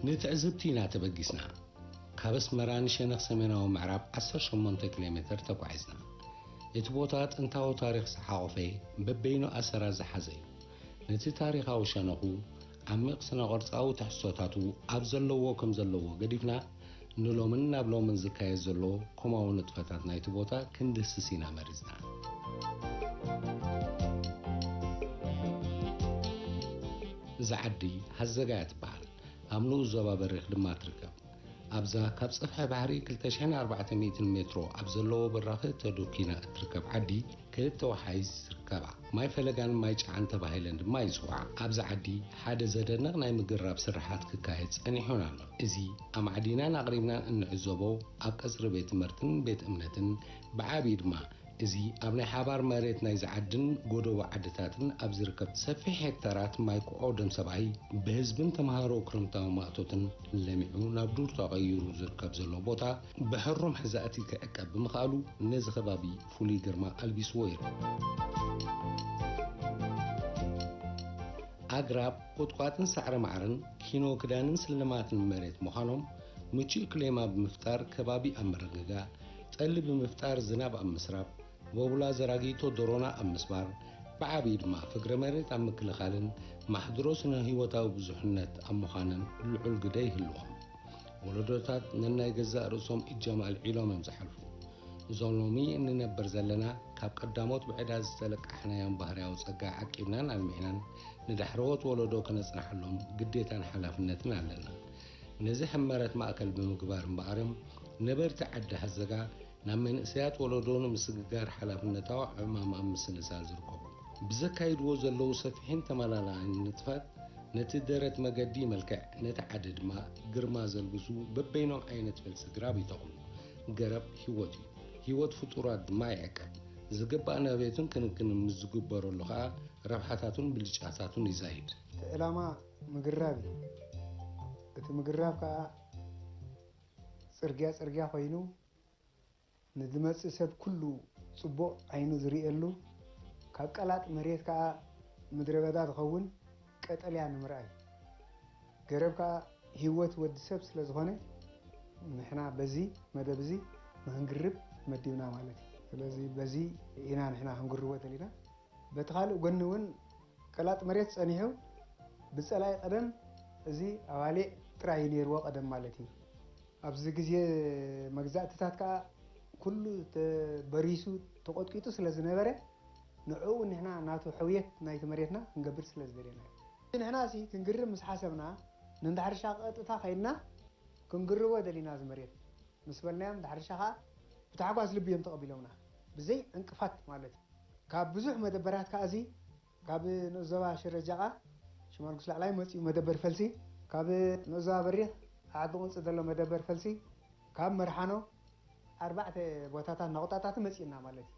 ንትዕዝብቲ ኢና ተበጊስና። ካብ ኣስመራ ንሸነኽ ሰሜናዊ ምዕራብ ዓሰርተ ሸሞንተ ኪሎ ሜተር ተጓዒዝና። እቲ ቦታ ጥንታዊ ታሪኽ ዝሓቖፈ፣ በበይኑ ኣሰራት ዝሓዘ እዩ። ነቲ ታሪኻዊ ሸነኹ፣ ዓሚቕ ስነ-ቅርጻዊ ትሕዝቶታቱ ኣብ ዘለዎ ከም ዘለዎ ገዲፍና፣ ንሎምን ናብ ሎምን ዝካየድ ዘሎ ኮማዊ ንጥፈታት ናይቲ ቦታ ክንድህስስ ኢና መሪጽና። እዛ ዓዲ ሃዘጋ እያ ትበሃል። ኣብ ንኡስ ዞባ በሪኽ ድማ ትርከብ። ኣብዛ ካብ ጸፍሒ ባሕሪ ክልተ ሽሕን ኣርባዕተ ሚእትን ሜትሮ ኣብ ዘለዎ ብራኸ ተደኲና እትርከብ ዓዲ፣ ክልተ ወሓይዝ ይርከባ። ማይ ፈለጋን ማይ ጨዓን ተባሂለን ድማ ይጽውዓ። ኣብዛ ዓዲ ሓደ ዘደንቕ ናይ ምግራብ ስርሓት ክካየድ ጸኒሑን ኣሎ። እዚ ኣማዕዲናን ኣቕሪብናን እንዕዘቦ፣ ኣብ ቀጽሪ ቤት ትምህርትን ቤት እምነትን፣ ብዓቢኡ ድማ እዚ ኣብ ናይ ሓባር መሬት ናይዚ ዓድን ጎደቦ ዓድታትን ኣብ ዝርከብ ሰፊሕ ሄክታራት ማይ ኩዖ ደም ሰብኣይ፣ ብህዝብን ተምሃሮ ክረምታዊ ማእቶትን ለሚዑ ናብ ዱር ተቐይሩ ዝርከብ ዘሎ ቦታ፣ ብሕሩም ሕዛእቲ ክዕቀብ ብምኽኣሉ፣ ነዚ ከባቢ ፍሉይ ግርማ ኣልቢስዎ ይርከብ። ኣግራብ፣ ቁጥቋጥን ሳዕረ ማዕርን ኪኖ ክዳንን ስልማትን መሬት ምዃኖም፣ ምቹእ ክሌማ ብምፍጣር ከባቢ ኣብ ምርግጋእ፣ ጠሊ ብምፍጣር ዝናብ ኣብ ምስራብ፣ ቦቡላ ዘራጊቶ ዶሮና ኣብ ምስባር፣ ብዓቢኡ ድማ ፍግረ መሬት ኣብ ምክልኻልን ማሕድሮ ስነ ህይወታዊ ብዙሕነት ኣብ ምዃንን ልዑል ግደ ይህልዎም። ወለዶታት ነናይ ገዛእ ርእሶም እጃም ኣልዒሎም እዮም ዝሓልፉ። እዞም ሎሚ እንነብር ዘለና፣ ካብ ቀዳሞት ብዕዳ ዝተለቃሕናዮም ባህርያዊ ጸጋ ዓቂብናን ኣልሚዕናን፣ ንዳሕረዎት ወለዶ ክነጽንሓሎም ግዴታን ሓላፍነትን ኣለና። ነዚ ሕመረት ማእከል ብምግባር እምበኣርም፣ ነበርቲ ዓዲ ሃዘጋ ናብ መንእሰያት ወለዶ ንምስግጋር ሓላፍነታዊ ዕማም ኣብ ምስልሳል ዝርከቡ። ብዘካይድዎ ዘለዉ ሰፊሕን ተመላላእን ንጥፈት፣ ነቲ ደረት መገዲ መልክዕ፣ ነቲ ዓዲ ድማ ግርማ ዘልብሱ በበይኖም ዓይነት ፈልሲ ግራብ ይተኽሉ። ገረብ ህይወት እዩ። ህይወት ፍጡራት ድማ ይዕቅብ። ዝግባእ ናብየትን ክንክንን ምስ ዝግበረሉ ኸኣ ረብሓታቱን ብልጫታቱን ይዛይድ። እቲ ዕላማ ምግራብ እዩ። እቲ ምግራብ ከኣ ጽርግያ ጽርግያ ኮይኑ ንዝመጽእ ሰብ ኩሉ ጽቡቕ ዓይኑ ዝርእየሉ፣ ካብ ቀላጥ መሬት ከኣ ምድረ በዳ ዝኸውን ቀጠልያ ንምርኣይ። ገረብ ከኣ ህይወት ወዲ ሰብ ስለ ዝኾነ፣ ንሕና በዚ መደብ እዚ ንኽንግርብ መዲብና ማለት እዩ። ስለዚ በዚ ኢና ንሕና ክንግርቦ ደሊና። በቲ ካልእ ጎኒ እውን ቀላጥ መሬት ጸኒሑ፣ ብጸላኢ ቀደም እዚ ኣባሊዕ ጥራይ እዩ ነይርዎ ቀደም ማለት እዩ። ኣብዚ ግዜ መግዛእትታት ከኣ ኩሉ ተበሪሱ ተቖጥቂጡ ስለ ዝነበረ፣ ንዕኡ ንሕና ናቱ ሕውየት ናይቲ መሬትና ክንገብር ስለ ዝደለና እዩ። ንሕና ሲ ክንግርብ ምስ ሓሰብና፣ ንእንዳ ሕርሻ ቀጥታ ከይድና ክንግርቦ ደሊና እዚ መሬት ምስ በልናዮም፣ እንዳ ሕርሻ ከኣ ብታሕጓስ ልቢ እዮም ተቐቢሎምና፣ ብዘይ ዕንቅፋት ማለት እዩ። ካብ ብዙሕ መደበራት ከኣ እዚ ካብ ንኡስ ዞባ ሽረ ጃቓ ሽመልኩስ ላዕላይ መጺኡ መደበር ፈልሲ፣ ካብ ንኡስ ዞባ በሪኽ ዓዲ ቁንጺ ዘሎ መደበር ፈልሲ፣ ካብ መርሓኖ ኣርባዕተ ቦታታት ናቑጣታት መጺኡና ማለት እዩ።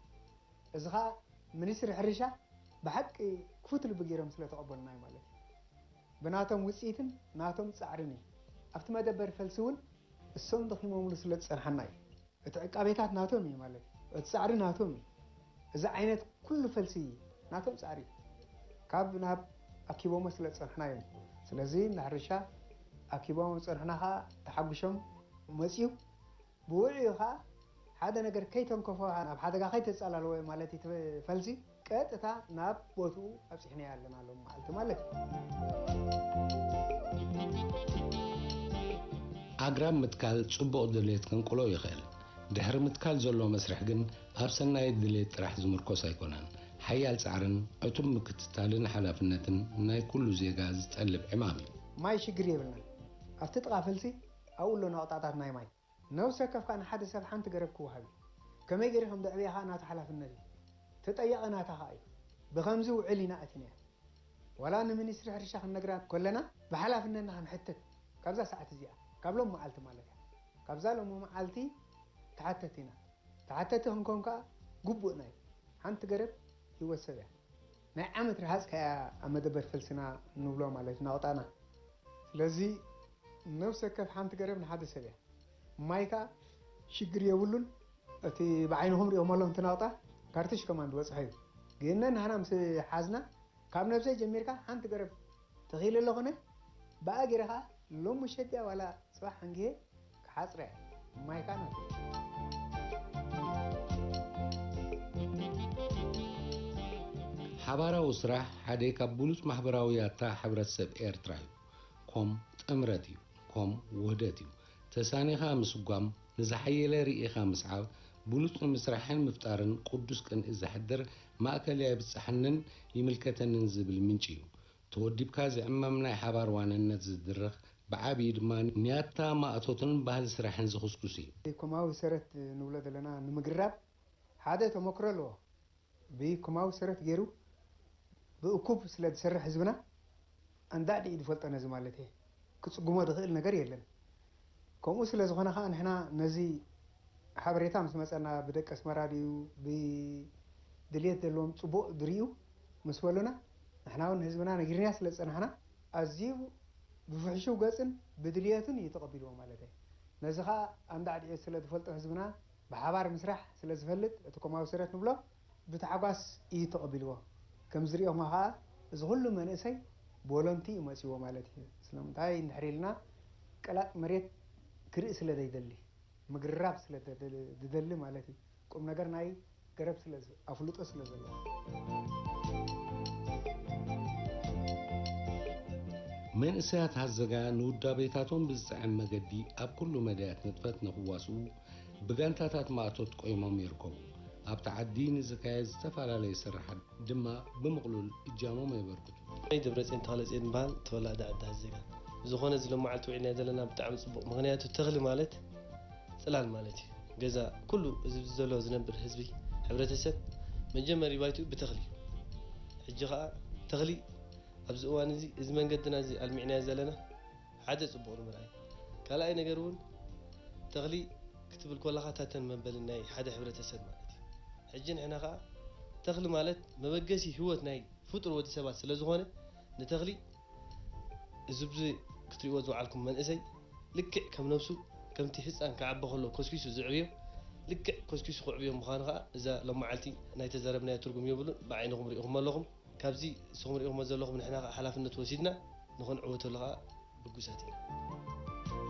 እዚ ኸኣ ሚኒስትሪ ሕርሻ ብሓቂ ክፉት ልቢ ገይሮም ስለ ተቐበሉና እዩ ማለት እዩ። ብናቶም ውጽኢትን ናቶም ጻዕርን እዩ። ኣብቲ መደበር ፈልሲ እውን እሶም ደኺሞምሉ ስለ ዝጸንሓና እዩ። እቲ ዕቃቤታት ናቶም እዩ ማለት እዩ። እቲ ጻዕሪ ናቶም እዩ። እዚ ዓይነት ኩሉ ፈልሲ ናቶም ጻዕሪ እዩ። ካብ ናብ ኣኪቦሞ ስለ ዝጸንሕና እዮም። ስለዚ እንዳ ሕርሻ ኣኪቦሞ ዝጸንሑና ኸኣ ተሓጉሾም መጽዩ። ብውዕዩ ኸኣ ሓደ ነገር ከይተንከፎ፣ ናብ ሓደጋ ከይተጸላለወ ማለት እዩ፣ እቲ ፈልሲ ቀጥታ ናብ ቦትኡ ኣብጺሕናዮ ኣለና ሎም መዓልቲ ማለት እዩ። ኣግራብ ምትካል ጽቡቕ ድሌት ከንቅሎ ይኽእል። ድሕሪ ምትካል ዘሎ መስርሕ ግን ኣብ ሰናይ ድሌት ጥራሕ ዝምርኮስ ኣይኮነን። ሓያል ጻዕርን ዕቱብ ምክትታልን ሓላፍነትን ናይ ኩሉ ዜጋ ዝጠልብ ዕማም እዩ። ማይ ሽግር የብልናን። ኣብቲ ጥቓ ፈልሲ ኣብኡ ኣሎ ናቑጣታት ናይ ማይ። ነብሲ ወከፍ ከኣ ንሓደ ሰብ ሓንቲ ገረብ ክወሃብ እዩ። ከመይ ገይሩ ከም ዘዕብያ ከኣ ናቱ ሓላፍነት እዩ። ተጠያቒ ናታ ከኣ እዩ። ብኸምዚ ውዕል ኢና ኣቲናዮ። ዋላ ንሚኒስትሪ ሕርሻ ክንነግራ ከለና ብሓላፍነትና ክንሕተት ካብዛ ሰዓት እዚኣ፣ ካብ ሎም መዓልቲ ማለት እያ። ካብዛ ሎም መዓልቲ ተሓተቲ ኢና። ተሓተቲ ክንከውን ከኣ ግቡእና እዩ። ሓንቲ ገረብ ህይወት ሰብ እያ። ናይ ዓመት ረሃጽ ከኣ ኣብ መደበር ፈልስና ንብሎ ማለት እዩ፣ ናቑጣና። ስለዚ ነብሲ ወከፍ ሓንቲ ገረብ ንሓደ ሰብ እያ። ማይ ከኣ ሽግር የብሉን። እቲ ብዓይንኹም ሪእኹም ኣለኹም፣ እቲ ናቑጣ ካርትሽ ከማን ዝበጽሖ እዩ። ግን ንሕና ምስ ሓዝና፣ ካብ ነብሰይ ጀሚርካ ሓንቲ ገረብ ተኺለ ኣለኹነ፣ ብኣ ገይረ ከኣ ሎም ምሸት ድያ ዋላ ጽባሕ ሓንጊሄ ክሓጽረ እየ። ማይ ከኣ ናተይ። ሓባራዊ ስራሕ ሓደ ካብ ብሉጽ ማሕበራዊ ያታ ሕብረተሰብ ኤርትራ እዩ። ኮም ጥምረት እዩ። ኮም ውህደት እዩ። ተሳኒኻ ምስጓም፣ ንዝሓየለ ርኢኻ ምስዓብ፣ ብሉጽ ንምስራሕን ምፍጣርን ቅዱስ ቅንኢ ዘሕድር፣ ማእከል ኣይብጻሕንን ይምልከተንን ዝብል ምንጪ እዩ። ተወዲብካ ዝዕመም ናይ ሓባር ዋንነት ዝድርኽ፣ ብዓብዪ ድማ ንያታ ማእቶትን ባህሊ ስራሕን ዝኹስኩስ እዩ። ኮማዊ ሰረት ንብሎ ዘለና ንምግራብ ሓደ ተመክሮ ኣለዎ። ብኮማዊ ሰረት ገይሩ ብእኩብ ስለ ዝሰርሕ ህዝብና ኣንዳዕዲኡ ዝፈልጦ ነዚ ማለት እየ። ክጽጉሞ ዝኽእል ነገር የለን። ከምኡ ስለ ዝኾነ ኸኣ ንሕና ነዚ ሓበሬታ ምስ መጸና ብደቂ ኣስመራ ድዩ ብድልየት ዘለዎም ጽቡቕ ድርእዩ ምስ በሉና ንሕና እውን ንህዝብና ነጊርና ስለ ዝጸናሕና ኣዝዩ ብፍሕሹው ገጽን ብድልየቱን እዩ ተቐቢልዎ ማለት እየ። ነዚ ኸኣ ኣንዳዕዲኡ ስለ ዝፈልጦ ህዝብና ብሓባር ምስራሕ ስለ ዝፈልጥ እቲ ኮማዊ ሰረት ንብሎ ብታሕጓስ እዩ ተቐቢልዎ። ከም ዝሪኦሞ ኸኣ እዚ ኩሉ መንእሰይ ቦሎንቲ እዩ መጺዎ ማለት እዩ። ስለምንታይ እንድሕር ኢልና ቀላጥ መሬት ክርኢ ስለ ዘይደሊ ምግርራብ ስለ ዝደሊ ማለት እዩ። ቁም ነገር ናይ ገረብ ስለ ኣፍልጦ ስለ ዘለዎ። መንእሰያት ሃዘጋ ንውዳቤታቶም ብዝጥዕም መገዲ ኣብ ኩሉ መዳያት ንጥፈት ንኽዋስኡ ብጋንታታት ማእቶት ቆይሞም ይርከቡ። ኣብቲ ዓዲ ንዝካየድ ዝተፈላለየ ስርሓት ድማ ብምቕሉል እጃሞም የበርክቱ። ኣይ ደብረፅዮን ተኽለፅዮን በሃል ተወላዲ ዓዲ ሃዘጋ። ብዝኾነ እዚ ሎማዓልቲ ውዒልና ዘለና ብጣዕሚ ፅቡቕ፣ ምኽንያቱ ተኽሊ ማለት ፅላል ማለት እዩ። ገዛ ኩሉ እዚ ዘሎ ዝነብር ህዝቢ፣ ሕብረተሰብ መጀመሪ ባይትኡ ብተኽሊ እዩ። ሕጂ ኸዓ ተኽሊ ኣብዚ እዋን እዚ፣ እዚ መንገድና እዚ ኣልሚዕናዮ ዘለና ሓደ ፅቡቕ ንምርኣይ፣ ካልኣይ ነገር እውን ተኽሊ ክትብል ከለኻ ታተን መበልን ናይ ሓደ ሕብረተሰብ ማለት እዩ። ሕጂ ንሕና ኸዓ ተኽሊ ማለት መበገሲ ህይወት ናይ ፍጡር ወዲ ሰባት ስለ ዝኾነ ንተኽሊ እዚ ብዚ ክትሪእዎ ዝወዓልኩም መንእሰይ ልክዕ ከም ነብሱ ከምቲ ህፃን ክዓቢ ከሎ ኮስኪሱ ዝዕብዮ ልክዕ ኮስኪሱ ክዕብዮ ምዃኑ ከዓ እዛ ሎማዓልቲ ናይ ተዛረብናዮ ትርጉም የብሉን። ብዓይንኹም ሪኢኹሞ ኣለኹም። ካብዚ ንስኹም ሪኢኹሞ ዘለኹም ንሕና ከዓ ሓላፍነት ወሲድና ንኽንዕወተሉ ከዓ ብጉሳት ኢና።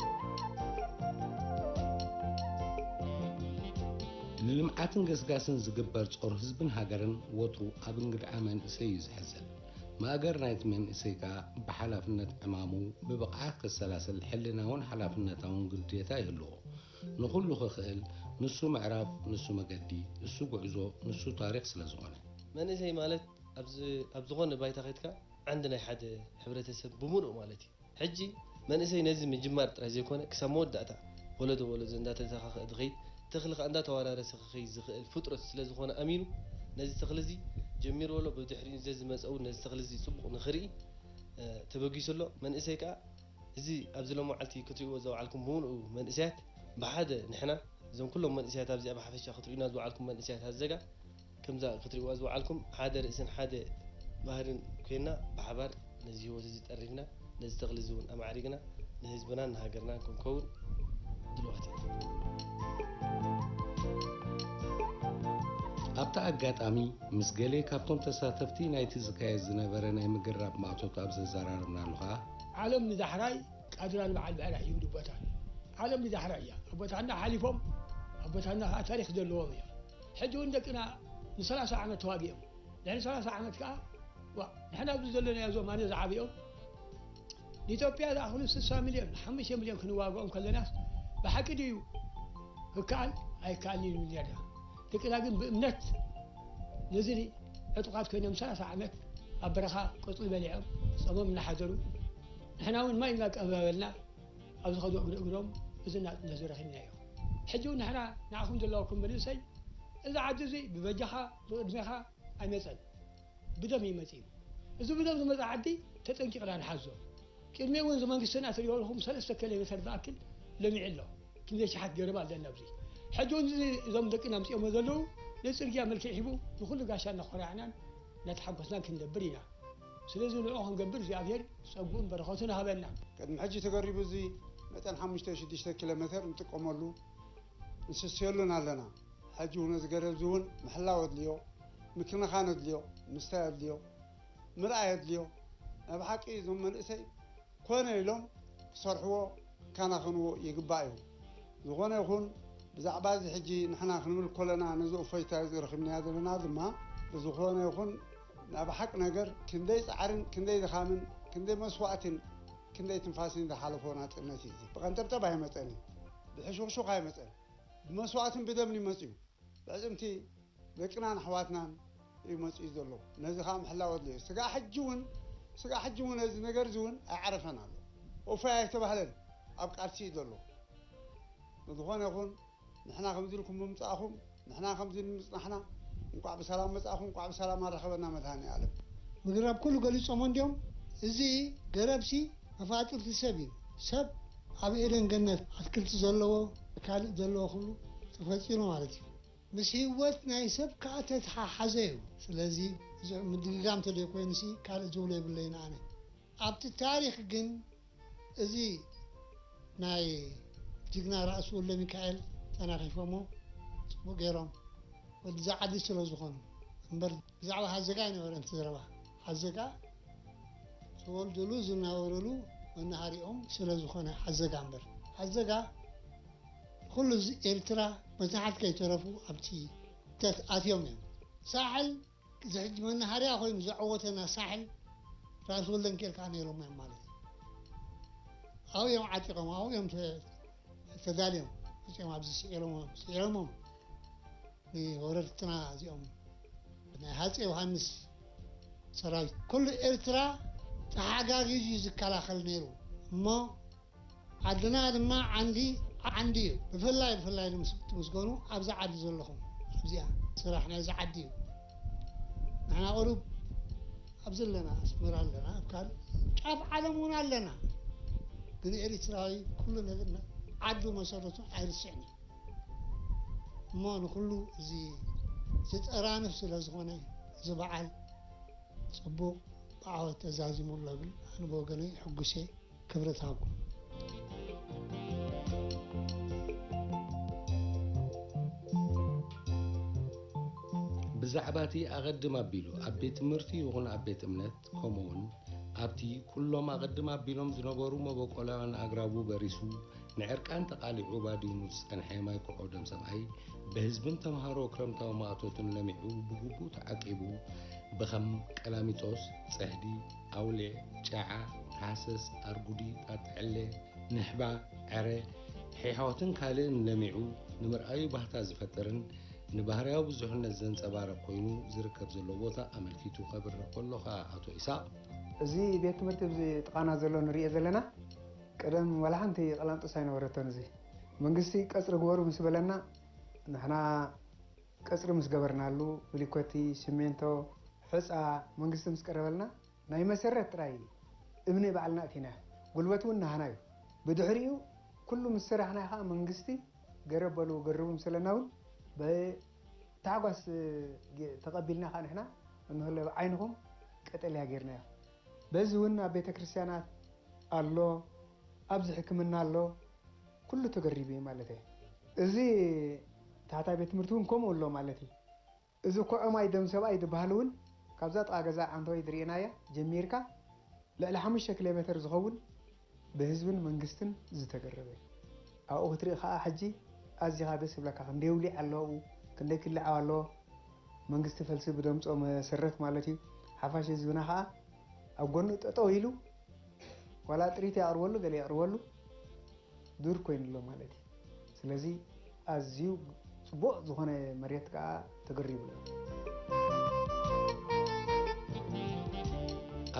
ንልምዓትን ገስጋስን ዝግበር ጾር ህዝብን ሃገርን ወትሩ ኣብ እንግድዓ መንእሰይ እዩ ዝሕዘል። ማእገር ናይቲ መንእሰይ ከኣ ብሓላፍነት ዕማሙ ብብቕዓት ከሰላስል ሕልናውን ሓላፍነታውን ግዴታ ይህልዎ። ንኹሉ ክኽእል ንሱ ምዕራፍ፣ ንሱ መገዲ፣ እሱ ጉዕዞ፣ ንሱ ታሪኽ ስለ ዝኾነ። መንእሰይ ማለት ኣብ ዝኾነ ባይታ ኸይድካ ዓንዲ ናይ ሓደ ሕብረተሰብ ብምሉኡ ማለት እዩ። ሕጂ መንእሰይ ነዚ ምጅማር ጥራይ ዘይኮነ ክሳብ መወዳእታ ወለዶ ወለዶ እንዳተተኻኸአ ዝኸይድ ተኽሊ ኸኣ እንዳተዋራረሰ ክኸይድ ዝኽእል ፍጥረት ስለ ዝኾነ ኣሚኑ ነዚ ተኽሊ እዚ ጀሚርዎ ኣሎ። ብድሕሪኡ ዘዝመጸ እውን ነዚ ተኽሊ እዚ ጽቡቕ ንኽርኢ ተበጊሱ ኣሎ። መንእሰይ ከኣ እዚ ኣብዚ ሎማዓልቲ ክትርእይዎ ዘውዓልኩም ብምሉኡ መንእሰያት ብሓደ ንሕና እዞም ኩሎም መንእሰያት ኣብዚኣ ብሓፈሻ ክትርእዩና ዝወዓልኩም መንእሰያት ኣዘጋ ከምዛ ክትርእይዋ ዝወዓልኩም ሓደ ርእስን ሓደ ባህርን ኮይና ብሓባር ነዚ ህይወት እዚ ጠሪፍና ነዚ ተኽሊ እዚ እውን ኣማዕሪግና ንህዝብናን ንሃገርናን ክንከውን ድልዋት ኢና። ኣብቲ ኣጋጣሚ ምስ ገለ ካብቶም ተሳተፍቲ ናይቲ ዝካየድ ዝነበረ ናይ ምግራብ ማእቶት ኣብ ዘዘራረብናሉ ኸኣ ዓለም ንዳሕራይ ቃድራን በዓል ብዕራይ ይብሉ ኣቦታትና። ዓለም ንዳሕራይ እያ። ኣቦታትና ሓሊፎም፣ ኣቦታትና ከዓ ታሪክ ዘለዎም እዮም። ሕጂ እውን ደቅና ንሰላሳ ዓመት ተዋጊኦም። ድሕሪ ሰላሳ ዓመት ከዓ ዋ ንሕና ኣብዚ ዘለናዮ እዞም ኣነ ዝዓብኦም ንኢትዮጵያ ዝኣኽሉ ስሳ ሚልዮን ሓሙሽተ ሚልዮን ክንዋግኦም ከለናስ ብሓቂ ድዩ ክከኣል? ኣይከኣልን ኢሉ ነርና። ደቅና ግን ብእምነት ነዚ ዕጡቓት ኮይኖም ሰላሳ ዓመት ኣብ በረኻ ቆፅሊ በሊዖም ፆሞም እናሓደሩ ንሕና እውን ማይ እናቀባበልና ኣብ ዝኸዱ እግሪ እግሮም እዚ እናጥነዙ ረኺብናዮ። ሕጂ እውን ንሕና ንዓኹም ዘለዋኩም መንእሰይ እዚ ዓዲ እዚ ብበጃኻ ብቕድሜኻ ኣይመፀን ብደም እዩ መፂኡ። እዚ ብደም ዝመፀ ዓዲ ተጠንቂቕና ንሓዞ። ቅድሚ እውን እዚ መንግስትና ትሪኦ ኣለኹም ሰለስተ ኪሎ ሜተር ዝኣክል ለሚዑ ኣሎ። ክንደይ ሸሓት ገረብ ኣለና ኣብዚ። ሕጂ እውን እዚ እዞም ደቅና ኣምፂኦሞ ዘለዉ ነዚ ፅርግያ መልክዕ ሂቡ ንኹሉ ጋሻ እናኾራዕናን እናተሓጎስናን ክንነብር ኢና። ስለዚ ንዑ ክንገብር እግዚኣብሔር ፀጉኡን በረኸቱን ይሃበና። ቅድሚ ሕጂ ተገሪቡ እዚ መጠን ሓሙሽተ ሽዱሽተ ኪሎ ሜተር ንጥቀመሉ ንስስየሉን ኣለና። ሕጂ እውን እዚ ገረብ እዚ እውን ምሕላው ኣድልዮ፣ ምክንኻን ኣድልዮ፣ ምስታይ ኣድልዮ፣ ምርኣይ ኣድልዮ። ናይ ብሓቂ እዞም መንእሰይ ኮነ ኢሎም ክሰርሕዎ ክከናኸንዎ ይግባእ እዩ። ዝኾነ ይኹን ብዛዕባ እዚ ሕጂ ንሕና ክንብል ከለና ነዚ እፎይታ እዚ ረኺብናዮ ዘለና ድማ ብዝኾነ ይኹን ናብ ሓቂ ነገር ክንደይ ጻዕርን ክንደይ ድኻምን ክንደይ መስዋእትን ክንደይ ትንፋስን ዝሓለፎ ናጽነት እዩ። እዚ ብቐንጠብጠብ ኣይመጸን እዩ። ብሕሹኽሹኽ ኣይመጸን። ብመስዋእትን ብደምን ይመጽእ እዩ። ብዕጽምቲ ደቅናን ኣሕዋትናን እዩ መጽኡ ዘሎ። ነዚ ኸኣ ምሕላው ኣድልዮ። ስጋዕ ሕጂ እውን፣ ስጋዕ ሕጂ እውን እዚ ነገር እዚ እውን ኣይዓረፈን ኣሎ። እፎይ ኣይተባህለን፣ ኣብ ቃልሲ እዩ ዘሎ። ብዝኾነ ይኹን ንሕና ከምዚ ኢልኩም ምምጻእኹም፣ ንሕና ከምዚ ምጽናሕና፣ እንቋዕ ብሰላም መጻእኹም፣ እንቋዕ ብሰላም ኣረኸበና መድሃኔ ዓለም። ምግራብ ኩሉ ገሊጾሞ እንድዮም። እዚ ገረብሲ መፋጥርቲ ሰብ እዩ። ሰብ ኣብ ኤደን ገነት ኣትክልቲ ዘለዎ ካልእ ዘለዎ ኩሉ ተፈጢሩ ማለት እዩ። ምስ ህይወት ናይ ሰብ ከኣ ተተሓሓዘ እዩ። ስለዚ እዚ ምድግጋም ተደይ ኮይኑሲ ካልእ ዝብሎ የብለይን ኣነ። ኣብቲ ታሪኽ ግን እዚ ናይ ጅግና ራእሲ ወልደ ሚካኤል ተናኺፎሞ ጽቡቕ ገይሮም ወዲ ዝዓዲ ስለ ዝኾኑ እምበር ብዛዕባ ሓዘጋ ኣይነበረን እቲ ዘረባ። ሓዘጋ ተወልድሉ ዝነበርሉ መናሃሪኦም ስለ ዝኾነ ሓዘጋ እምበር። ሓዘጋ ኩሉ እዚ ኤርትራ መታሕት ከይተረፉ ኣብቲ ተት ኣትዮም እዮም። ሳሕል እዚ ሕጂ መናሃርያ ኮይኑ ዘዐወተና ሳሕል ራእሲ ወልደ ሚካኤል ከኣ ነይሮም እዮም ማለት እዩ። ኣብኡ እዮም ዓጢቖም፣ ኣብኡ እዮም ተ-፣ ተዳልዮም መጺኦም ኣብዚ ስዒሮም፣ ስዒሮሞም ንወረርትና እዚኦም ናይ ሃፀይ ዮሃንስ ሰራዊት ኩሉ ኤርትራ ተሓጋጊዙ እዩ ዝከላኸል ነይሩ። እሞ ዓድና ድማ ዓንዲ ዓንዲ እዩ። ብፍላይ ብፍላይ ንምስ-፣ ትምስገኑ ኣብዚ ዓዲ ዘለኹም። ኣብዚኣ ስራሕ ናይዚ ዓዲ እዩ። ንሕና ቁሩብ ኣብዚ ኣለና፣ ኣስመራ ኣለና፣ ኣብ ካልእ ጫፍ ዓለም እውን ኣለና። ግን ኤርትራዊ ኩሉ ነገር ነ-፣ ዓዱ መሰረቱ ኣይርስዕን እዩ። እሞ ንኹሉ እዚ ዝጠራንፍ ስለ ዝኾነ እዚ በዓል ጽቡቕ ብዓወት ተዛዚሙ ኣሎ ብል ኣነ ብወገነይ ሕጉሴ ክብረት ሃብኩም። ብዛዕባ እቲ ኣቐድም ኣቢሉ ኣብ ቤት ትምህርቲ ይኹን ኣብ ቤት እምነት፣ ከምኡውን ኣብቲ ኩሎም ኣቐድም ኣቢሎም ዝነበሩ መበቆላውያን ኣግራቡ በሪሱ፣ ንዕርቃን ተቓሊዑ ባዲሙ ዝጸንሐ ማይ ኮሖ ደም ሰብኣይ፣ ብህዝብን ተምሃሮ ክረምታዊ ማእቶትን ለሚዑ ብግቡእ ተዓቂቡ፣ ብኸም ቀላሚጦስ፣ ጽሕዲ፣ ኣውሊዕ፣ ጫዓ፣ ተሃሰስ፣ ኣርጉዲ፣ ጣጥዕለ፣ ንሕባ፣ ዕረ፣ ሒሖትን ካልእን ለሚዑ ንምርኣዩ ባህታ ዝፈጥርን ንባህርያዊ ብዙሕነት ዘንጸባርቕ ኮይኑ ዝርከብ ዘሎ ቦታ ኣመልኪቱ ከብርህ ከሎ ከኣ ኣቶ ኢሳቕ፣ እዚ ቤት ትምህርቲ ኣብዚ ጥቓና ዘሎ ንርእዮ ዘለና፣ ቀደም ዋላ ሓንቲ ቀላምጦስ ኣይነበረቶን። እዚ መንግስቲ ቀጽሪ ግበሩ ምስ በለና፣ ንሕና ቀጽሪ ምስ ገበርናሉ፣ ብሊኮቲ፣ ሲሜንቶ፣ ሑጻ መንግስቲ ምስ ቀረበልና፣ ናይ መሰረት ጥራይ እምኒ ባዕልና ኣእቲና፣ ጉልበት እውን ናህና እዩ። ብድሕሪኡ ኩሉ ምስ ሰራሕና ከኣ መንግስቲ ገረብ በሉ ገርቡ ምስ በለና እውን ብታሕጓስ ጌ-፣ ተቐቢልና ከኣ ንሕና እንህሎ ብዓይንኹም ቀጠልያ ጌርናዮ። በዚ እውን ኣብ ቤተ ክርስቲያናት ኣሎ፣ ኣብዚ ሕክምና ኣሎ፣ ኩሉ ተገሪቡ እዩ ማለት እዩ። እዚ ታሕታይ ቤት ትምህርቲ እውን ከምኡ ኣሎ ማለት እዩ። እዚ ኩዖ ማይ ደም ሰብኣይ ዝበሃል እውን ካብዛ ጥቓ ገዛ ዓንተወይ ዝርኢናያ ጀሚርካ ልዕሊ ሓሙሽተ ኪሎ ሜተር ዝኸውን ብህዝብን መንግስትን ዝተገረበ እዩ። ኣብኡ ክትርኢ ከኣ ሕጂ ኣዚኻ ደስ ይብለካ። ክንደይ ውሊዕ ኣሎ ኣብኡ፣ ክንደይ ክልዓል ኣለዎ። መንግስቲ ፈልሲ ብደምጾ መሰረት ማለት እዩ። ሓፋሽ ህዝብና ከኣ ኣብ ጎኑ ጠጠው ኢሉ ዋላ ጥሪት የቕርበሉ፣ ገለ የቕርበሉ፣ ዱር ኮይኑ ኣሎ ማለት እዩ። ስለዚ ኣዝዩ ጽቡቕ ዝኾነ መሬት ከኣ ተገሪቡ ኣሎ።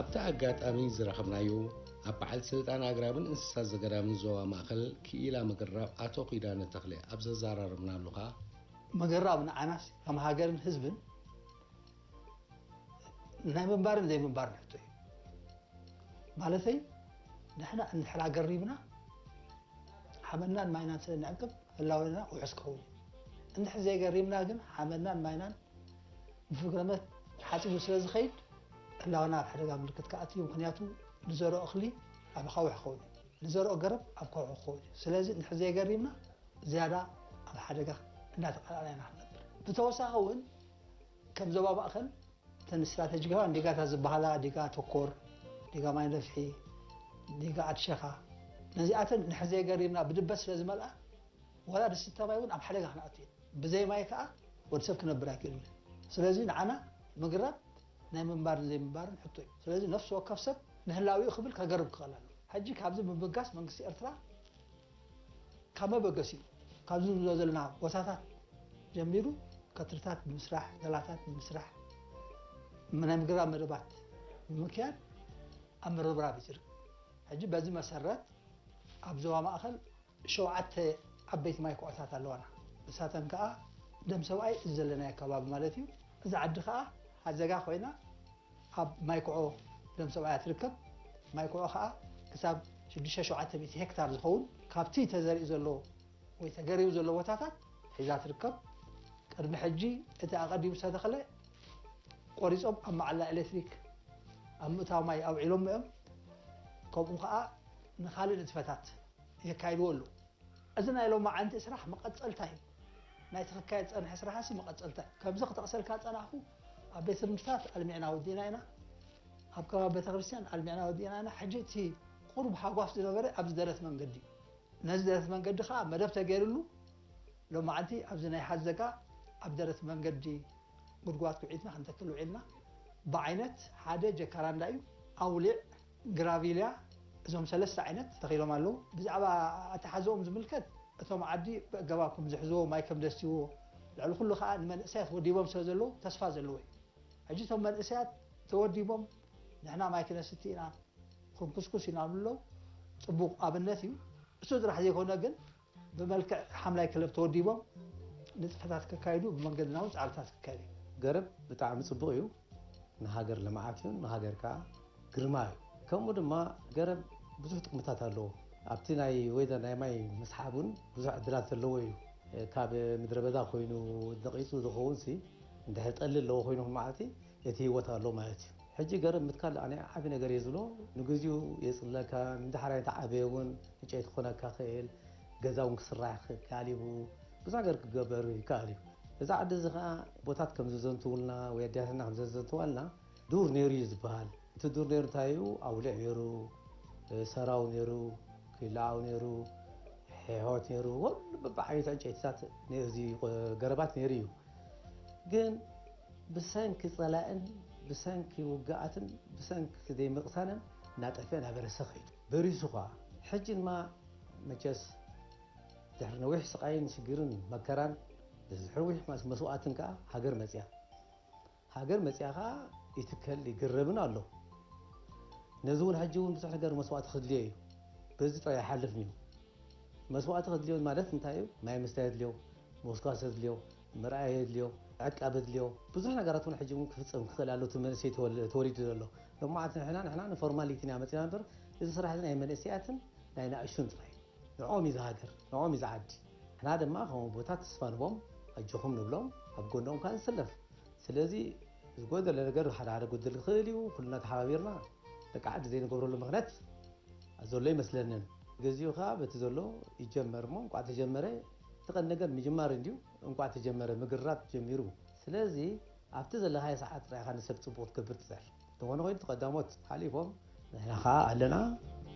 ኣብቲ ኣጋጣሚ ዝረኸብናዮ ኣብ በዓል ስልጣን ኣግራብን እንስሳ ዘገዳምን ዞባ ማእከል ክኢላ ምግራብ ኣቶ ኪዳነ ተኽለ ኣብ ዘዘራረብናሉ ከኣ፣ ምግራብ ንዓናስ ከም ሃገርን ህዝብን ናይ ምንባርን ዘይምንባርን ሕቶ እዩ። ማለተይ ንሕና እንድሕር ኣገሪብና ሓመድናን ማይናን ስለ ንዕቅብ ህላዌና ውሑስ ክኸውን እዩ። እንድሕር ዘይገሪብና ግን ሓመድናን ማይናን ብፍግረመት ሓጺቡ ስለ ዝኸይድ ህላወና ኣብ ሓደጋ ምልክት ክኣቱ እዩ። ምኽንያቱ ንዘርኦ እኽሊ ኣብ ኣኻውሕ ክኸውን እዩ። ንዘርኦ ገረብ ኣብ ከውሒ ክኸውን እዩ። ስለዚ እንድሕር ዘይገሪብና ዝያዳ ኣብ ሓደጋ እንዳተቓላዕና ኢና ክንነብር። ብተወሳኺ እውን ከም ዞባ ማእኸል እተን ስትራተጂካውያን ዲጋታት ዝበሃላ ዲጋ ተኮር፣ ዲጋ ማይ ነፍሒ፣ ዲጋ ኣድሸኻ፣ ነዚኣተን ንሕዘ ገሪርና ብድበት ስለ ዝመልኣ፣ ዋላ ዝስተ ማይ እውን ኣብ ሓደጋ ክነኣቱ ኢና። ብዘይ ማይ ከዓ ወዲ ሰብ ክነብር ኣይክእልን። ስለዚ ንዓና ምግራብ ናይ ምንባርን ዘይምንባርን ሕቶ እዩ። ስለዚ ነፍሲ ወከፍ ሰብ ንህላዊኡ ክብል ከገርብ ክኽእል ኣለዎ። ሕጂ ካብዚ ምብጋስ መንግስቲ ኤርትራ ካብ መበገሲኡ፣ ካብዚ ንብሎ ዘለና ቦታታት ጀሚሩ፣ ከትርታት ብምስራሕ፣ ገላታት ብምስራሕ፣ ናይ ምግራብ መደባት ብምክያድ ኣብ ምርብራብ እዩ ዝርከብ። ሕጂ በዚ መሰረት ኣብ ዞባ ማእኸል ሸውዓተ ዓበይቲ ማይ ኩዖታት ኣለዋና። ንሳተን ከዓ ደም ሰብኣይ እዚ ዘለናዮ ከባቢ ማለት እዩ። እዛ ዓዲ ከዓ ሓዘጋ ኮይና ኣብ ማይ ኩዖ ደም ሰብኣያ ትርከብ። ማይ ኩዖ ከዓ ክሳብ ሽዱሽተ ሸውዓተ ሚእቲ ሄክታር ዝኸውን ካብቲ ተዘሪኡ ዘሎ ወይ ተገሪቡ ዘሎ ቦታታት ሒዛ ትርከብ። ቅድሚ ሕጂ እቲ ኣቐዲሙ ዝተተኽለ ቆሪጾም ኣብ መዓላ ኤሌክትሪክ ኣብ ምእታው ማይ ኣውዒሎሞ እዮም። ከምኡ ከዓ ንኻልእ ንጥፈታት የካይድዎ ኣለዉ። እዚ ናይ ሎማዓንቲ ስራሕ መቐጸልታ እዩ። ናይቲ ክካየድ ዝጸንሐ ስራሕሲ መቐጸልታ እዩ። ከምዚ ክጠቕሰልካ ዝጸናሕኩ ኣብ ቤት ትምህርትታት ኣልሚዕና ወዲእና ኢና። ኣብ ከባቢ ቤተክርስትያን ኣልሚዕና ወዲእና ኢና። ሕጂ እቲ ቁሩብ ሃጓፍ ዝነበረ ኣብዚ ደረት መንገዲ እዩ። ነዚ ደረት መንገዲ ከዓ መደብ ተገይርሉ ሎማዓንቲ ኣብዚ ናይ ሓዘጋ ኣብ ደረት መንገዲ ጉድጓድ ኩዒትና ክንተክል ውዒልና። ብዓይነት ሓደ ጀካራንዳ እዩ፣ ኣውሊዕ፣ ግራቪልያ፣ እዞም ሰለስተ ዓይነት ተኺሎም ኣለዉ። ብዛዕባ ኣተሓዘኦም ዝምልከት እቶም ዓዲ ብኣገባብ ከም ዝሕዝዎ፣ ማይ ከም ዘስትይዎ፣ ልዕሊ ኩሉ ከዓ ንመንእሰያት ወዲቦም ስለ ዘለዉ ተስፋ ዘለዎ እዩ። ሕጂ እቶም መንእሰያት ተወዲቦም ንሕና ማይ ክነስቲ ኢና፣ ክንኩስኩስ ኢና ብለው ጽቡቕ ኣብነት እዩ። እሱ ጥራሕ ዘይኮነ ግን ብመልክዕ ሓምላይ ክለብ ተወዲቦም ንጥፈታት ከካይዱ ብመንገድና እውን ጻዕርታት ክካየድ እዩ። ገረብ ብጣዕሚ ጽቡቕ እዩ። ንሃገር ልምዓት እዩ፣ ንሃገር ከዓ ግርማ እዩ። ከምኡ ድማ ገረብ ብዙሕ ጥቕምታት ኣለዎ። ኣብቲ ናይ ወይዘር ናይ ማይ ምስሓብ እውን ብዙሕ ዕድላት ዘለዎ እዩ። ካብ ምድረ በዳ ኮይኑ ነቒጹ ዝኸውን ሲ እንድሕር ጠሊ ኣለዎ ኮይኑ መዓልቲ እቲ ህይወት ኣሎ ማለት እዩ። ሕጂ ገረብ ምትካል ኣነ ዓቢ ነገር እየ ዝብሎ። ንግዚኡ የጽለካ፣ ንዳሕራይ እንተዓበየ እውን ዕንጨይቲ ክኾነካ ክእል፣ ገዛ እውን ክስራሕ ይከኣል እዩ። ብዙሕ ነገር ክገበር ይከኣል እዩ። እዛ ዓዲ እዚ ኸዓ ቦታት ከም ዘዘንትውልና ወይ ኣዲያትና ከም ዘዘንትዋልና ዱር ነይሩ እዩ ዝበሃል። እቲ ዱር ነይሩ እንታይ እዩ? ኣውሊዕ ነይሩ፣ ሰራው ነይሩ፣ ኪላዓው ነይሩ፣ ሔሖት ነይሩ፣ ወሉ በብዓይነቱ ዕንጨይትታት ነይሩ፣ እዚ ገረባት ነይሩ እዩ። ግን ብሰንኪ ጸላእን ብሰንኪ ውግኣትን ብሰንኪ ዘይምቕሳንን እናጠፍአ እናበረሰ ኸይዱ። በሪሱ ኸዓ ሕጂ ድማ መቸስ ድሕሪ ነዊሕ ስቓይን ሽግርን መከራን ድሕሪ ነዊሕ መስ-፣ መስዋእትን ከዓ ሃገር መጽያ። ሃገር መጽያ ከዓ ይትከል ይግረብን ኣሎ። ነዚ እውን ሕጂ እውን ብዙሕ ነገር መስዋእቲ ክድልዮ እዩ። በዚ ጥራይ ኣይሓልፍን እዩ። መስዋእቲ ከድልዮ ማለት እንታይ እዩ? ማይ ምስታይ የድልዮ፣ ምውስኳስ የድልዮ፣ ምርኣይ የድልዮ፣ ዕቃብ የድልዮ። ብዙሕ ነገራት እውን ሕጂ እውን ክፍጸም ክኽእል ኣሎ። እቲ መንእሰይ ተወል-፣ ተወሊዱ ዘሎ። ሎማዓት ንሕና፣ ንሕና ንፎርማሊቲ ኢና መጺና እምበር፣ እዚ ስራሕ እዚ ናይ መንእሰያትን ናይ ንኣሽቱን ጥራይ እዩ። ንዕኦም እዩ ዝሃገር፣ ንዕኦም እዩ ዝዓዲ። ንሕና ድማ ከም ኣቦታት ተስፋ ንቦም፣ ኣጆኹም ንብሎም፣ ኣብ ጎኖም ከዓ ንስለፍ። ስለዚ ዝጎደለ ነገር ሓደ ሓደ ክጎድል ይኽእል እዩ። ኩልና ተሓባቢርና ደቂ ዓዲ ዘይንገብረሉ ምኽንያት ዘሎ ይመስለንን። ገዚኡ ኸዓ በቲ ዘሎ ይጀመር እሞ እንቋዕ ተጀመረ። እቲ ቀንዲ ነገር ምጅማር እንድዩ። እንቋዕ ተጀመረ፣ ምግራት ጀሚሩ። ስለዚ ኣብቲ ዘለኻዮ ሰዓት ጥራይ ኢኻ ንሰብ ጽቡቕ ክትገብር ትኽእል። እንተኾነ ኮይኑ እቲ ቀዳሞት ሓሊፎም ንሕና ኸዓ ኣለና።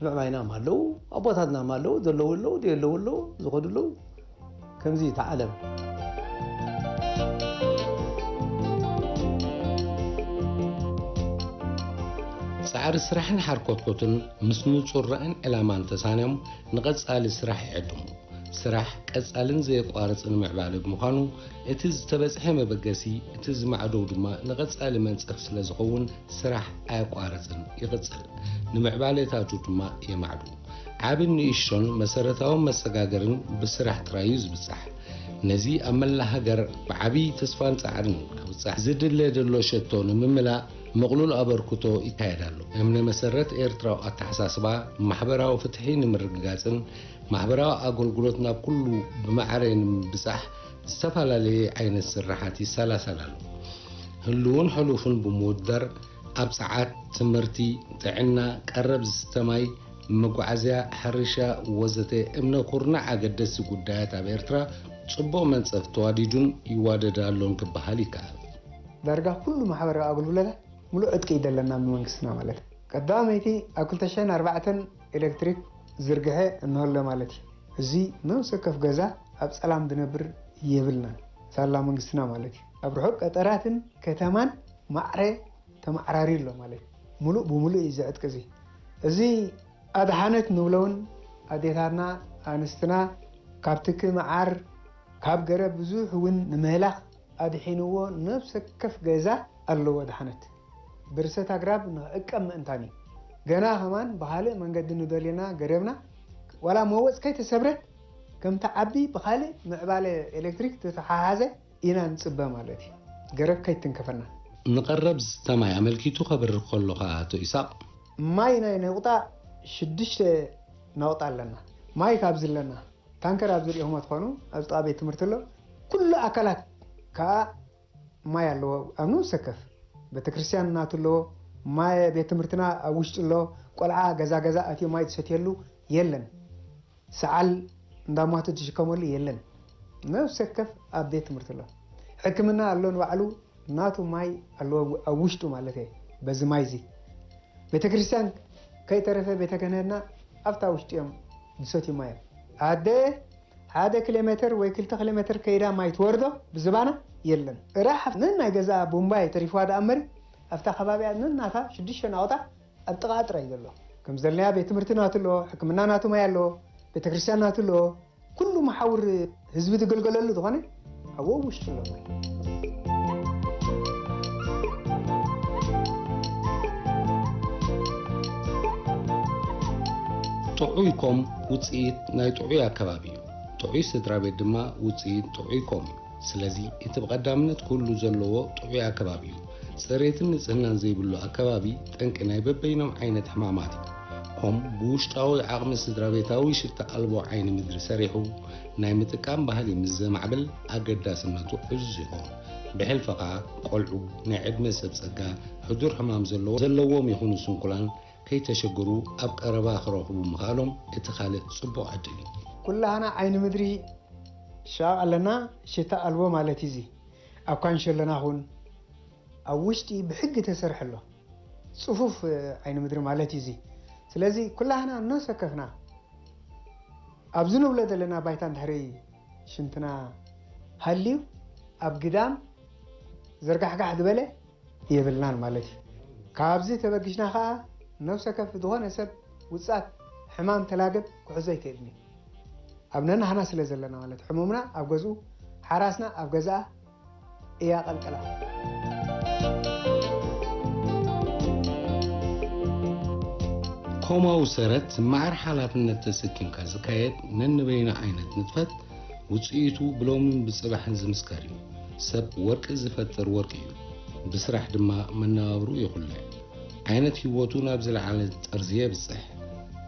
ምዕባይና ኣለዉ፣ ኣቦታትና ኣለዉ፣ ዘለዉ ኣለዉ፣ ደየለዉ ኣለዉ፣ ዝኸዱ ኣለዉ። ከምዚ እዩ እታ ዓለም። ጻዕሪ ስራሕን ሓርኮትኮትን ምስ ንጹር ራእን ዕላማን ተሳንዮም ንቐጻሊ ስራሕ ይዕድሙ። ስራሕ ቀጻልን ዘየቋርጽን ምዕባለ ብምዃኑ፣ እቲ ዝተበጽሐ መበገሲ፣ እቲ ዝማዕደው ድማ ንቐጻሊ መንጸፍ ስለ ዝኸውን፣ ስራሕ ኣየቋርጽን ይቕጽል። ንምዕባለታቱ ድማ የማዕዱ። ዓብን ንእሽቶን መሰረታውን መሰጋገርን ብስራሕ ጥራይ እዩ ዝብጻሕ። ነዚ ኣብ መላእ ሃገር ብዓብዪ ተስፋን ጻዕርን ክብጻሕ ዝድለ ዘሎ ሸቶ ንምምላእ ምቕሉል ኣበርክቶ ይካየድ ኣሎ። እምነ መሰረት ኤርትራዊ ኣተሓሳስባ ማሕበራዊ ፍትሒ ንምርግጋጽን ማሕበራዊ ኣገልግሎት ናብ ኩሉ ብማዕረ ንምብጻሕ ዝተፈላለየ ዓይነት ስርሓት ይሰላሰል ኣሎ። ህሉውን ሕሉፍን ብምውዳር ኣብ ጸዓት፣ ትምህርቲ፣ ጥዕና፣ ቀረብ ዝስተ ማይ፣ መጓዓዝያ፣ ሕርሻ ወዘተ እምነ ኩርናዕ ኣገደስቲ ጉዳያት ኣብ ኤርትራ ጽቡቕ መንጸፍ ተዋዲዱን ይዋደድ ኣሎን ክበሃል ይከኣል። ዳርጋ ኩሉ ማሕበራዊ ኣገልግሎታት ምሉእ ዕጥቂ እዩ ዘለና ብመንግስትና ማለት እዩ። ቀዳመይቲ ኣብ ክልተ ሽሕን ኣርባዕተን ኤሌክትሪክ ዝርግሐ እንሆሎ ማለት እዩ። እዚ ነፍሰ ከፍ ገዛ ኣብ ጸላም ዝነብር የብልናን። ሳላ መንግስትና ማለት እዩ። ኣብ ርሑቕ ቀጠራትን ከተማን ማዕረ ተማዕራሪ ኣሎ ማለት እዩ። ሙሉእ ብሙሉእ እዩ እዚ ዕጥቂ እዚ። እዚ ኣድሓነት ንብሎ እውን ኣዴታትና ኣንስትና ካብ ትኪ መዓር ካብ ገረብ ብዙሕ እውን ንምህላኽ ኣድሒንዎ ነብሰ ከፍ ገዛ ኣለዎ ኣድሓነት። ብርሰት ኣግራብ ንኽዕቀብ ምእንታን እዩ። ገና ከማን ብኻልእ መንገዲ ንደልየና ገረብና ዋላ መወፅ ከይተሰብረት ከም ትዓቢ ብኻልእ ምዕባለ ኤሌክትሪክ ዝተተሓሓዘ ኢና ንፅበ ማለት እዩ። ገረብ ከይትንከፈና። ንቐረብ ዝስተ ማይ ኣመልኪቱ ከብርህ ከሎ ከኣ ኣቶ ኢሳቕ። ማይ ናይ ነቑጣ ሽዱሽተ ነቑጣ ኣለና። ማይ ካብዚ ኣለና። ታንከር ኣብዚ ሪኢኹሞ ትኾኑ፣ ኣብዚ ጥቓ ቤት ትምህርቲ ኣሎ። ኩሉ ኣካላት ከኣ ማይ ኣለዎ። ኣብ ንኡስ ሰከፍ ቤተክርስትያን ናቱ ኣለዎ። ማይ ቤት ትምህርትና ኣብ ውሽጢ ኣሎ። ቆልዓ ገዛ ገዛ ኣትዩ ማይ ዝሰትየሉ የለን። ሰዓል እንዳማቱ ትሽከመሉ የለን። ነፍስ ወከፍ ኣብ ቤት ትምህርቲ ኣሎ። ሕክምና ኣሎ ንባዕሉ ናቱ ማይ ኣለዎ ኣብ ውሽጡ ማለት እየ። በዚ ማይ እዚ ቤተክርስትያን ከይተረፈ ቤተ ክህነትና ኣብታ ውሽጢ እዮም ዝሰትዩ ማይ እዮም። ኣደ ሓደ ኪሎ ሜትር ወይ ክልተ ኪሎ ሜትር ከይዳ ማይ ትወርዶ ብዝባና የለን። ራሕ ነናይ ገዛ ቡምባይ ተሪፍዋ ደኣ እምበሪ ኣብታ ከባቢያ ነናታ ሽዱሽተ ናቑጣ ኣብ ጥቓ ጥራይ ዘሎ። ከም ዘለናያ ቤት ትምህርቲ ናቱ ኣለዎ፣ ሕክምና ናቱ ማይ ኣለዎ፣ ቤተክርስትያን ናቱ ኣለዎ። ኩሉ መሓውር ህዝቢ ዝግልገለሉ ዝኾነ ኣብኡ ውሽጢ ኣሎ ማይ። ጥዑይ ኮም ውፅኢት ናይ ጥዑይ ኣከባቢ እዩ። ጥዑይ ስድራ ቤት ድማ ውፅኢት ጥዑይ ኮም እዩ። ስለዚ እቲ ብቐዳምነት ክህሉ ዘለዎ ጥዑይ ኣከባቢ እዩ። ፅሬትን ንፅህናን ዘይብሉ ኣከባቢ ጠንቂ ናይ በበይኖም ዓይነት ሕማማት እዩ። ኮም ብውሽጣዊ ዓቕሚ ስድራ ቤታዊ ሽታ ኣልቦ ዓይኒ ምድሪ ሰሪሑ ናይ ምጥቃም ባህሊ ምስ ዘማዕብል ኣገዳስነቱ ዕዙዝ ይኸውን። ብሕልፊ ኸዓ ቆልዑ፣ ናይ ዕድመ ሰብ ፀጋ፣ ሕዱር ሕማም ዘለዎ ዘለዎም ይኹኑ ስንኩላን ከይተሸግሩ ኣብ ቀረባ ክረኽቡ ምኽኣሎም እቲ ካልእ ጽቡቕ ዕድል እዩ። ኩላህና ዓይኒ ምድሪ ሻቕ ኣለና፣ ሽታ ኣልቦ ማለት እዩ እዚ። ኣብ ካንሸ ኣለና ኹን ኣብ ውሽጢ ብሕጊ ተሰርሐ ኣሎ። ጽፉፍ ዓይኒ ምድሪ ማለት እዩ እዚ። ስለዚ ኩላህና ነሰከፍና ኣብዚ ንብሎ ዘለና ባይታ እንድሕሪ ሽንትና ሃልዩ ኣብ ግዳም ዘርጋሕጋሕ ዝበለ የብልናን ማለት እዩ። ካብዚ ተበጊስና ኸዓ ነብሰ ከፍ ዝኾነ ሰብ ውጻት ሕማም ተላገብ ክሕዞ ኣይክእልን እዩ። ኣብ ነናህና ስለ ዘለና ማለት ሕሙምና ኣብ ገዝኡ፣ ሓራስና ኣብ ገዛኣ እያ ቀልቀላ። ኮማዊ ሰረት ማዕር ሓላፍነት ተሰኪምካ ዝካየድ ነንበይኑ ዓይነት ንጥፈት ውፅኢቱ ብሎምን ብፅባሕን ዝምስከር እዩ። ሰብ ወርቂ ዝፈጥር ወርቂ እዩ፣ ብስራሕ ድማ መነባብርኡ ይኹልዕ። ዓይነት ህይወቱ ናብ ዝለዓለ ጠርዚ የብፅሕ።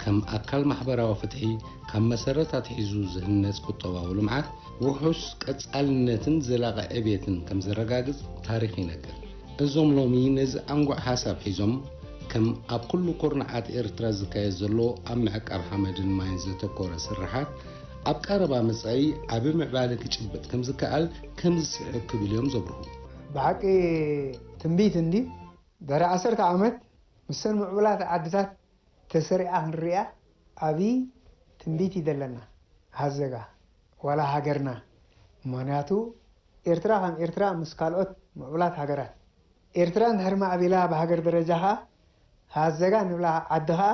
ከም ኣካል ማሕበራዊ ፍትሒ ካብ መሰረት ኣትሒዙ ዝህነፅ ቁጠባዊ ልምዓት ውሑስ ቀፃልነትን ዘላቒ ዕቤትን ከም ዘረጋግፅ ታሪኽ ይነግር። እዞም ሎሚ ነዚ ኣንጉዕ ሓሳብ ሒዞም ከም ኣብ ኩሉ ኩርናዓት ኤርትራ ዝካየድ ዘሎ ኣብ ምዕቃብ ሓመድን ማይን ዘተኮረ ስርሓት ኣብ ቀረባ መጻኢ ዓቢ ምዕባለ ክጭብጥ ከም ዝከኣል ከም ዝስዕብ ክብል እዮም ዘብርሁ። ብሓቂ ትንቢት እንዲ ድሕሪ ዓሰርተ ዓመት ምሰን ምዕቡላት ዓድታት ተሰሪዓ ክንሪኣ ዓቢ ትንቢት እዩ ዘለና። ሃዘጋ ዋላ ሃገርና ምኽንያቱ ኤርትራ ከም ኤርትራ ምስ ካልኦት ምዕቡላት ሃገራት ኤርትራ እንድሕር ማዕቢላ ብሃገር ደረጃ ኸኣ ሃዘጋ ንብላ ዓዲ ኸኣ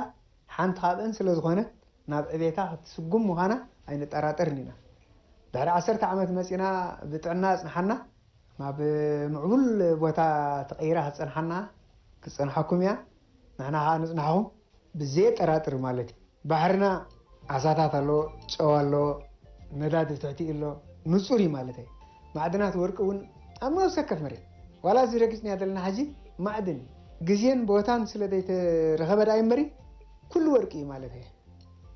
ሓንቲ ካብአን ስለ ዝኾነት ናብ ዕቤታ ክትስጉም ምዃና ኣይንጠራጠርን ኢና። ድሕሪ ዓሰርተ ዓመት መጺና ብጥዕና ኣጽንሓና ናብ ምዕቡል ቦታ ተቐይራ ክትጸንሓና ክትጸንሓኩም እያ። ንሕና ኸኣ ንጽናሕኹም። ብዘየጠራጥር ማለት እዩ። ባሕርና ዓሳታት ኣለዎ፣ ጨው ኣለዎ፣ ነዳዲ ትሕቲ ኣሎ፣ ንጹር እዩ ማለት እዩ። ማዕድናት ወርቂ እውን ኣብ ነብሰ ከፍ መሬት ዋላ እዚ ረጊጽናዮ ዘለና ሕጂ ማዕድን እዩ። ግዜን ቦታን ስለ ዘይተረኸበ ደኣ እምበሪ ኩሉ ወርቂ እዩ ማለት እዩ።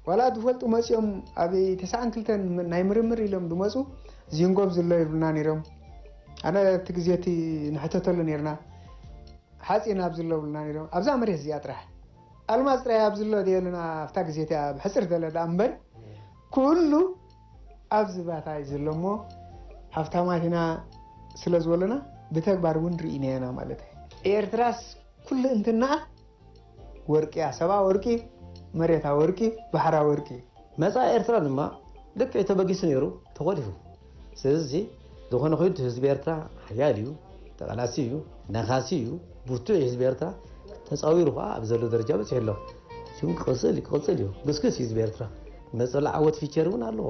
ዋላ ዝፈልጡ መጺኦም ኣብ ተስዓን ክልተን ናይ ምርምር ኢሎም ዝመጹ ዚንጎብ ዝሎ ይብሉና ነይሮም። ኣነ እቲ ግዜ እቲ ንሕተተሉ ነይርና። ሓፂን ኣብዚ ኣሎ ብሉና ነይሮም። ኣብዛ መሬት እዚኣ ጥራሕ ኣልማዝ ጥራይ ኣብዚ ኣሎ ድየሉና ኣብታ ግዜ እቲኣ ብሕፅር ዝበለ ደኣ እምበር ኩሉ ኣብዚ ባታ እዩ ዘሎ እሞ ሃፍታማት ኢና ስለ ዝበሉና ብተግባር እውን ርኢናዮ ኢና ማለት እዩ። ኤርትራስ ኩሉ እንትናኣ ወርቂ እያ። ሰብኣ ወርቂ መሬታ ወርቂ፣ ባሕራ ወርቂ። መጻኢ ኤርትራ ድማ ልክዕ ተበጊሱ ነይሩ፣ ተኾሊፉ። ስለዚ ዝኾነ ኮይኑ ህዝቢ ኤርትራ ሓያል እዩ፣ ተቓላሲ እዩ፣ ነኻሲ እዩ፣ ብርቱዕ እዩ ህዝቢ ኤርትራ። ተጻዊሩ ኸዓ ኣብ ዘሎ ደረጃ በጺሑ ኣሎ። እዚውን ክቕጽል ክቕጽል እዩ። ግስግስ እዩ ህዝቢ ኤርትራ። መጸሉ ዓወት ፊቸር እውን ኣለዎ።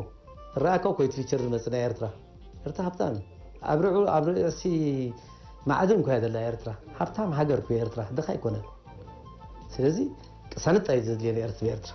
ረኣካ እኮ እቲ ፊቸር ዝመጽእ ናይ ኤርትራ። ኤርትራ ሃብታም እዩ። ኣብ ርዑ ኣብ ርእሲ ማዕድን እኮ እያ ዘላ ኤርትራ። ሃብታም ሃገር እኮ ኤርትራ፣ ድኻ ኣይኮነን። ስለዚ ቅሳነት እዩ ዘድልየና ኤርትራ።